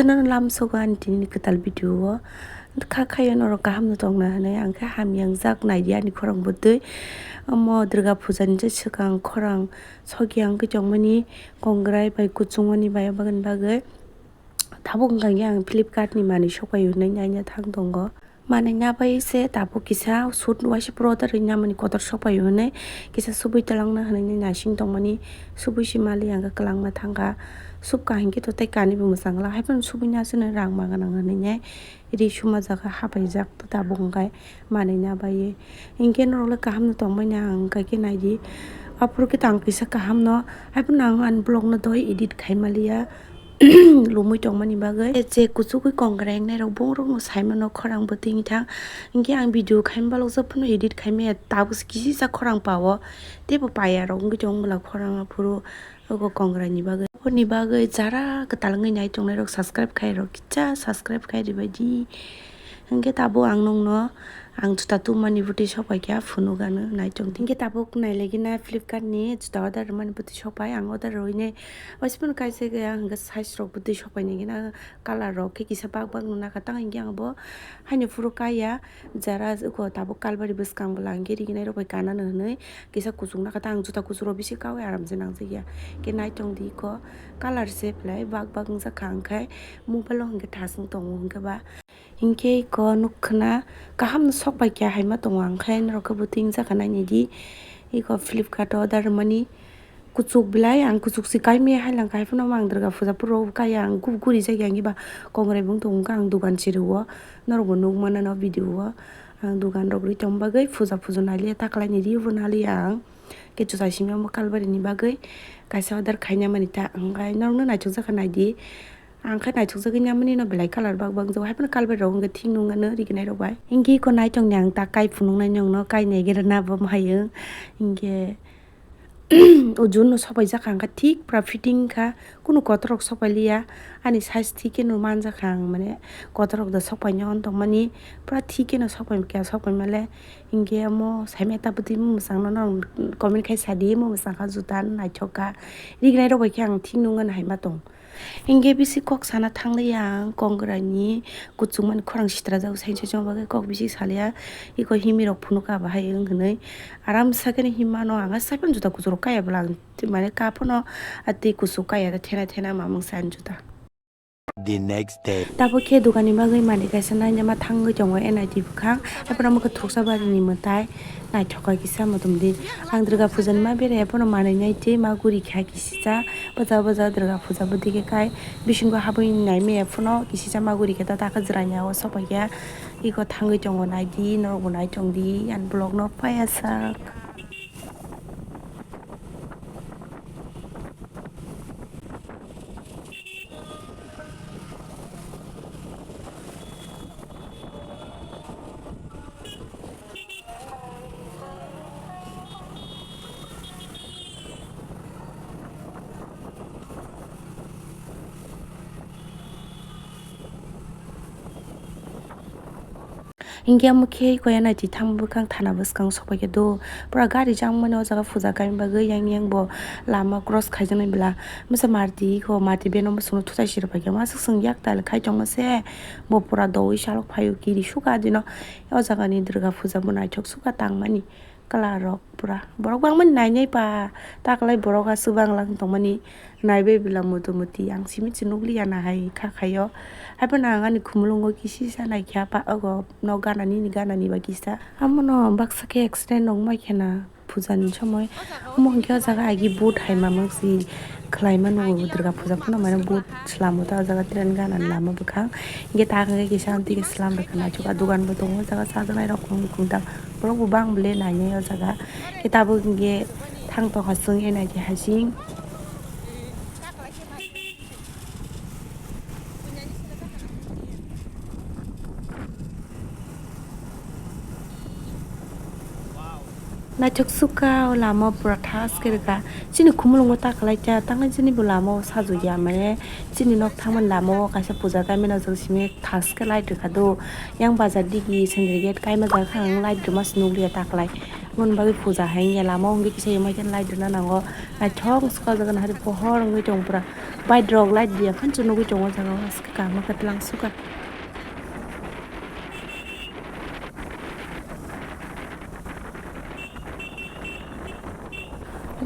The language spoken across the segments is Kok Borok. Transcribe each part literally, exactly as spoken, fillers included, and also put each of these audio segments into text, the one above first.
Nono lamsogo ani tini ni kwtal video o. Kha khayo norok kaham no tongna hwnwi, ang khe hamya wngjak, naidi ani khorang bwtwi. Omo Durga puja ni je swkang khorang sokya wngwi tongmani, kongrai bai kuchukmani bai, aboni bagwi tabuk wngkha khe ang Flipkart ni manwi sokpaio hwnwi naina thang tongo. Manwi nabai se tabuk kisa suit waisa pura order rwna mani kotor sokpaio hwnwi kisa subui twlangna hwnwi naising tongmani, subui se mali ang kwlangma thangkha. Subkha hinkhe to tei kani bo mwchang glak, haiphano subui nai aswkno rang ma gwnang hwnwi nai ri suma jaga hapaijak tabuk hwnkhai manwi nabai. Hinkhe norok le kaham no tongmani ang hwnkhai khe naidi. Aphuru khe tang kisa kaham no, haiphano ang ani vlog no doi edit khai maliya. Lumui tongmani bagwi je kuchugwi kongrai wngnai rok, borok no saimano khorang bwtwi wngthang. Hinkhe ang video khaima balok jak phano edit khaimaya, tabuk se kisi sa khorang pao, teibo paya rok wngwi tong bwla khorang aphuru ogo kongrai ni bagwi. Aboni bagwi jara kwtal wngwi nai tongnai rok subscribe khai rok, kisa subscribe khai ribaidi. Hinkhe tabuk ang nokno ang juta tubumani bwtwi sokpaikha, phunukgano naitong di. Hinkhe tabuk nailaigina Flipkart ni juta order rwmani bwtwi sokpai, ang order rwinai waisa phano kaisa khe ang hinkhe size rok bwtwi sokpainai gina, color rok khe kisa bak bak nuknakha, tang hinkhe ang bo haino phuru kaiya, jara eko tabuk kalbari bwskang bwla hinkhe riginai rok bai kanano hwnwi kisa kuchuk nakha, tang juta kuchuk rok bisi kaui aram se nangjakya. Khe naitong di eko color se belai bak bak wngjakha, hinkhe mobile o hinkhe thasung tongo hinkhe ba. Hinkhe eko nukha na, kaham no sokpaikha haima tongo, ang khe norok khe bo twi wngjakha nainidi. Eko Flipkart o order rwmani kuchuk belai, ang kuchuk se kaimaya hailangkha, haiphano ang Durga puja phuru kaiya, ang guri jakya, ang eba kongrai bo wng tongo, ang dugan chirwi o norok bo nukmano video o, ang dugan rok rwi tong bagwi puja puja nailiya, taklaini ri bo naliya ang. Khe juta simi omo kalbari ni bagwi kaisa order khaina mani ta, ang khe norok no naithok jakha naidi. Ang khe naithokjagwi namani no belai colour bak bak wngjago, haiphano colour bai rok wngkhe thik nung ano riginai rok bai. Hinkhe eko naitongni ang ta kai phunuknai nokno, kai naigerna bo hai wng. Hinkhe ujunno sopaijak ang kha thik pura fitting kha, kunu kotorok sopailiya. Ani size thik kheno manjakha ang, mane kotorok da sopaina on tongmani, pura thik kheno sopai kha, sopaimale. Hinkhe omo saimaya ta bwtwi mwsangno norok comment khai sadi, omo mwsang kha juta naithok kha, riginai rok bai khe ang thik nung ano hai ma tong. Hinkhe bisi kok sana thangliya ang, kongrai ni kuchukmani khorang sitrajak, sainsa chong bagwi kok bisi saliya, eko himwi rok phunukha bahai wng hinwi. Aram sakhe himma no ang, saimano juta kuchuk rok kaiya bwla ang, mane ka phano a twi kuchuk kaiya da, thena thena mamung sa ang juta. The next day. Tabuk khe dukan ni bagwi manwi kaisa naina ma thangwi tongo N I T bwkhang, haiphano omo khe Thuksa bari ni mwtai. Naithok kha kisa muthumdi. Ang Durga puja ni ma berai phano manwi nai twi ma guri kha kisisa. Baja baja Durga puja bwtwi khe kai bisingo habwi nai maya phano kisisa ma guri khe ta ta khe jwraini o sopaikha. Eko thangwi tongo naidi, norok bo nai tongdi, ani vlog no paiya sak. Hinkhe omo khe koya naitwi thang bwkhang thana bwskang sokpaikhe do. Pura gari jangmani o jaga puja kaimani bagwi yang yang bo lama cross khaijaknai bwla. Masa Maruti ko Maruti van o bwswkno thutai sirwkha paikha. Masuk chwng yak tal khai tongma se. Bo pura doui salok phaio kiri suka dino. O jaga ni Durga puja bo naithok suka tangmani. Kwla rok pura. Borok bangmani nainai pa. Taklai borok aswk banglang tongmani. Naibai bwla mutu muti. Ang simi se nukliya na hai kha khaio. Haiphano ang ani khumulwngo kisisa naikha pa ogo nok ganani ni ganani ba kisa. Amono baksa khe accident rok maikha na puja ni somoi. Omo hinkhe o jaga agi boat hai mamang si khwlaima nugo Durga puja phano mane boat swlamo ta o jaga train ganani lama bwkhang. Hinkhe ta hinkhe kisa amtwi khe swlam rwkha naithok a dogan bo tongo o jaga chajaknai rok khum khum ta borok bo bang bwle nainai o jaga. Khe tabuk hinkhe thang tongkha chwng N I T hasing. Naithok suka o lama pura thas khe rwkha. Chini khumulwngo ta kwlai kha, tangwi chini bo lama o sajokya mane chini nok thangmani lama o kaisa puja kaimani o jaga simi thas khe light rwkha do. Yang bazar digi sandal gate kaima jaga khe ang light rwma se nukliya ta kwlai. Moni bagwi puja hai wngya lama o hwnwi kisa yomai khe light rwna nango. Naithok swkang jaga nahari pohor wngwi tongo pura. Bike rok light diya phan chwng nugwi tongo o jaga o. Aswk kaham khe twlang swkang.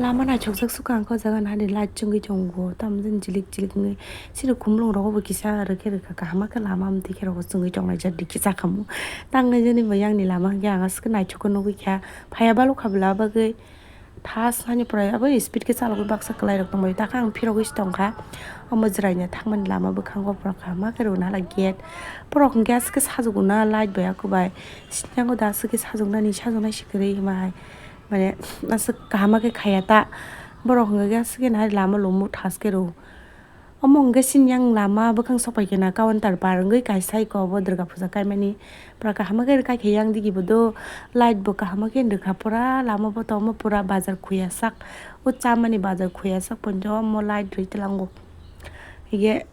Lama naithokjak swkang khe o jaga nahari light chwngwi tongo. Tamo jani jilik jilik wngwi. Chini khumulwng rogo bo kisa rwkhe rwkha kaham khe lama amtwi khe rogo chwngwi tongnai jak di kisa khamu. Tangnai jani bo yang ni lama hwnkhe ang aswk naithok khe nugwi kha. Phaiya balukha bwla bagwi thas hani pore abo speed khe chalogwi baksa kwlairok tongbaio. Takhe ang phirogwi se tongkha. Omo jwraina thangmani lama bwkhango borok kaham khe rwna hala gate. Borok hwnkhe aswk khe sajwk rwna light bai akubai. Sini yango da aswk khe sajwknani sajwknai se kwrwi hwnba hai. Mane aswk kaham khe khaiya ta. Borok hwnkhe aswk khe nahari lama lomwi thas khe rw. Omo hwnkhe sini yang lama bwkhang sokpai khe na counter par wngwi kaisa iko obo Durga puja kaimani. Pura kaham khe rwkha khe yang digi bo do light bo kaham khe rwkha pura lama bo to omo pura bazar khuya sak. O chamani bazar khuya sak poito omo light rwi twlango. Hige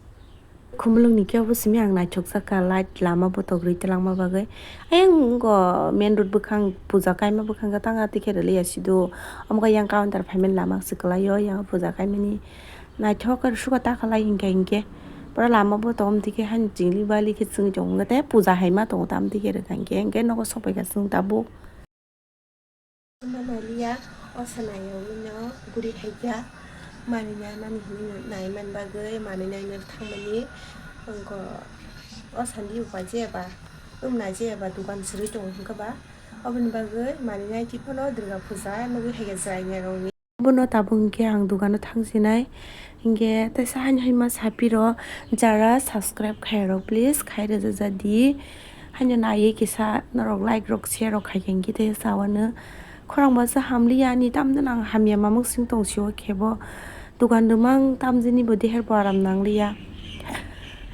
khumulwng ni khe obo simi ang naithok sakha light lama botok rwi twlangma bagwi. Ayang go main road bwkhang puja kaima bwkhang tanga tikhe rwliya sido. Omo khe yang counter phaimani lama se kwlaio yang puja kaimani. Naithok khe suka ta khalai hinkhe hinkhe. Pura lama bo tong tike han chingli bali khe chwng chong te puja hai ma tongo tam tike rwkha hinkhe hinkhe nogo sopai kha chwng tabuk. Maliya o sanai o no guri hai kha mani na nani hinwi nai man bagwi mani nai no thangmani. Wngkha o sandi upa je ba wngna je ba dukan srwi tongo hinkhe ba oboni bagwi mani nai twi phano Durga puja nugwi hai kha jwrai nai rok ni. Bono tabuk hinkhe ang dogano thangsinai. Hinkhe teisa haino haima sapiro jara subscribe khairok please khai rwjajadi. Haino naiwi kisa norok like rok share rok khaikhe hinkhe teisa sawano khorang basa hamliya ani tamjani ang hamya mamung sing tongsio khebo dogan rwmang tamjani bo deher bo aram nangliya.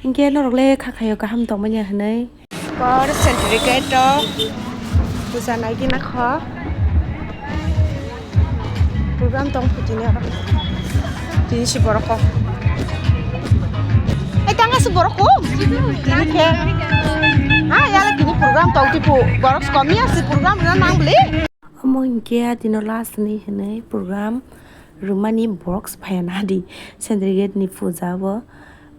Hinkhe norok le kha khaio kaham tongmani hwnwi. Kor certificate rok puja naigina kho. Program tong phu tini oro. Tini si borok ko. Ei tanga si borok ko. Tini khe. Ha yala tini program tong tipu. Borok komi asi program na nang beli. Omo hinkhe a dino last ni hinwi program rwmani borok se phaiya nadi. Sendri gate ni puja bo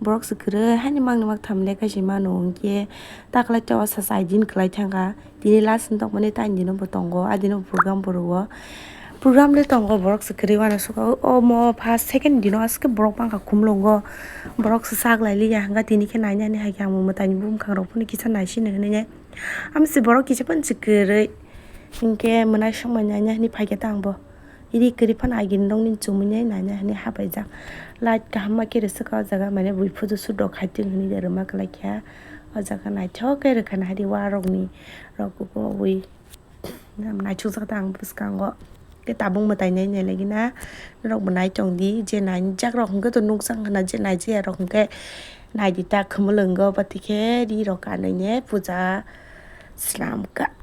borok se kwrwi haini mangni mak tham le kaisa mano hinkhe ta kwlai ta o sacha ai din kwlai thangkha tini last ni tongmani ta dino bo tongo a dino program bo rwo program le tongo borok se kwrwi uanasuka omo first second dino aswk borok bangkha khumlungo borok se chaklai liya hwnkha tini khe nainani hai khe ang mwtai ni bumkhang rok phano kisa naisini hinwi. Amsi borok kisa phano se kwrwi hinkhe mwnai songmani naina hinwi phaikhe ta ang bo ri kwrwi phano agini nokni chumui nai naina hinwi hapaijak light kaham ma khe rwswk o jaga mane bui phuju sut rok khaitwng hinwi rwma kwlai kha o jaga naithok khe rwkha nahadi warokni rok kubui naithokjak ta ang bwskango khe tabuk mwtai nai nailai gina norok bo naitong di je naijak rok hinkhe to nukjak hwna je naijaya rok hinkhe naidi ta khumulwngo bati khe ri rok kanwi ne puja slam kha.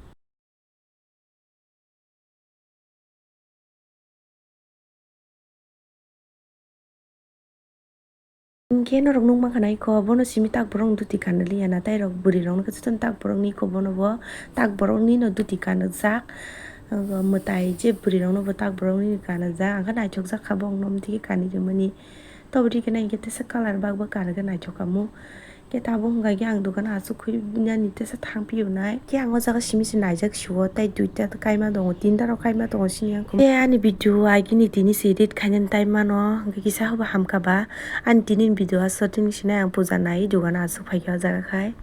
Hinkhe norok nukmankha naikho bono simi tak borok duti kanwi liya na tei rok bwrwi rokno khe jotono tak borok ni kho bono bo tak borok nino duti kanwi jak mwtai je bwrwi rokno bo tak borok nini kanwi jak hwnkhe naithok jak kha bo wngno omtwi khe kanwi rwmani tobotwi khe naikhe tesa colour bak bak kanwi khe naithok kha mo. Khe tabuk hwnkha khe ang dogano aswk khwi nani tesa thang phiyoknai. Khe ang o jaga simi se naijak sio tei duita kaima tongo, tinta rok kaima tongo sini yang. Khe ani video agini tini se edit khainani tai mano, hwnkhe kisa hobo hamkha ba. Ani tini ni video aswk tini sinai ang puja nai dogano aswk phaikha o jaga khai.